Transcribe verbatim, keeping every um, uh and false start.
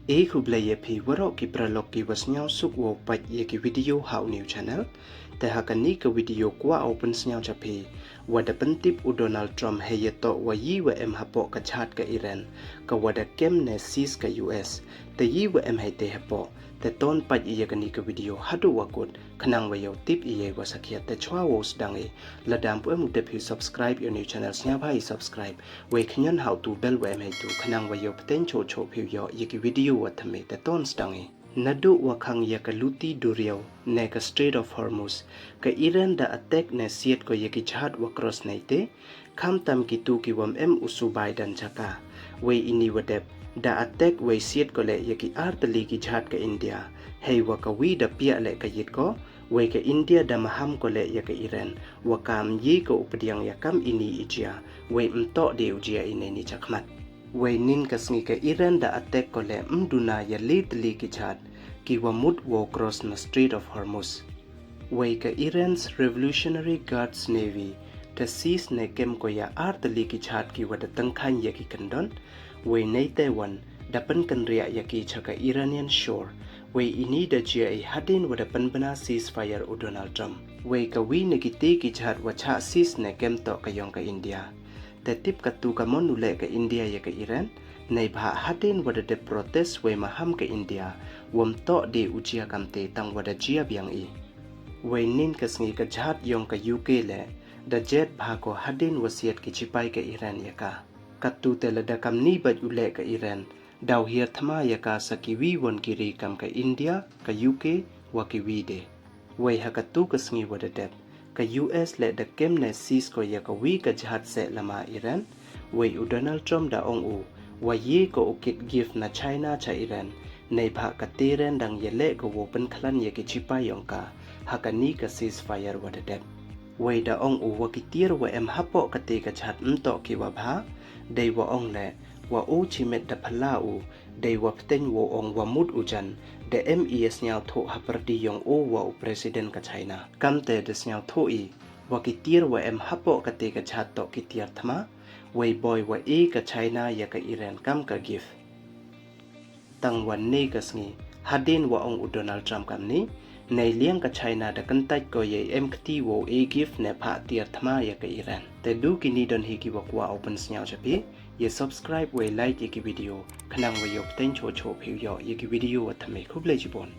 E khublei ya phi waroh ki paralok ki wa sniawsuk wow pait ya ki video ha u new channel. Te ha kani ka video kwah u pynsniaw cha phi, wa da pyntip u Donald Trump hei ya toh wa yi wa em hapoh ka jhat ka Iran, ka wa da kem ne seize ka U S. Te yi wa em hei te hapoh, te ton pait ya kani ka video haduh wa kut, khnang wa yow tip ya i wa sakhiat. Te chwa wow sdang i, lada ym pu em u dep phi u subscribe ya u new channel, sniawbha i subscribe, wei khñion ha u tu bell wa em hei tu, khnang wa yow pteng choh choh phi u yoh ya ki video wa thymme. Te ton sdang i. Naduh wa khang ya ka luti duriaw ne ka Strait of Hormuz, ka Iran da attack ne siat ko ya ki jhat wa cross nei te, khamtam ki tu ki wa ym em u subai dan cha ka. Wei ini wa dep, da attack wei siat ko leh ya ki ar tylli ki jhat ka India, hei wa ka wi da piah leh ka yit ko, wei ka India da maham ko leh ya ka Iran, wa kam yi ko u pdiang ya kam ini i jia, wei ym toh de u jia i neini chakhmat. Wei nin ka sngi ka Iran da attack ko leh ym duna ya le tylli ki jhat, ki wa mut wow cross na Strait of Hormuz. Wei ka Iran's Revolutionary Guards Navy, da seize ne kem ko ya ar tylli ki jhat ki wa da tyngkhain ya ki kyndon, wei nei te wan, da pynkynriah ya ki cha ka Iranian shore, wei ini da jia i hadien wa da pynbna ceasefire u Donald Trump. Wei ka wi na ki te ki jhat wa chah seize ne kem toh ka yong ka India. Te tip ka tu ka mon u leh ka India ya ka Iran, neibhah hadien wa da dep protest wei maham ka India, wa ym toh de u jia kam te tang wa da jia biang i. Wei nin ka sngi ka jhat yong ka U K leh, da jet bha ko hadien wa siat ki chipai ka Iran ya ka. Ka tu te lada kam ni bait u leh ka Iran, daw hiar thma ya ka sa ki wi won ki ri kam ka India, ka U K, wa ki wi de. Wei ha ka tu ka sngi wa da dep, ka U S leh da kem ne seize ko ya ka wi ka jhat seh lama Iran. Wei u Donald Trump da ong u, wa ye ko u kit gift na China cha Iran, neibhah ka Tehran dang ya leh ko wow pynkhlan ya ki chipai yong ka ha kani ka ceasefire wa da dep. Wei da ong u wa ki tiar wa em hapoh ka te ka jhat ym toh ki wa bha, dei wa ong leh, wa u chimet da phylla u, dei wa pteng wow ong wa mut u jan, da em i ya sniawthuh ha pyrdi yong u wa u President ka China. Kam te da sniawthuh i, wa ki tiar wa em hapoh ka te ka jhat toh ki tiar thma, wei boi wa e ka China ya ka Iran kam ka gift. Tang wa ne ka sngi, hadien wa ong u Donald Trump kam ni, nei liang ka China da kyntait ko ya em kti wow e gift ne phah tiar thma ya ka Iran. Te du kini don hi ki wa kwah u pynsniaw cha phi, ya subscribe wei like ya ki video, khnang wa yow pteng choh choh phi u yoh ya ki video wa thymme. Khublei chibun.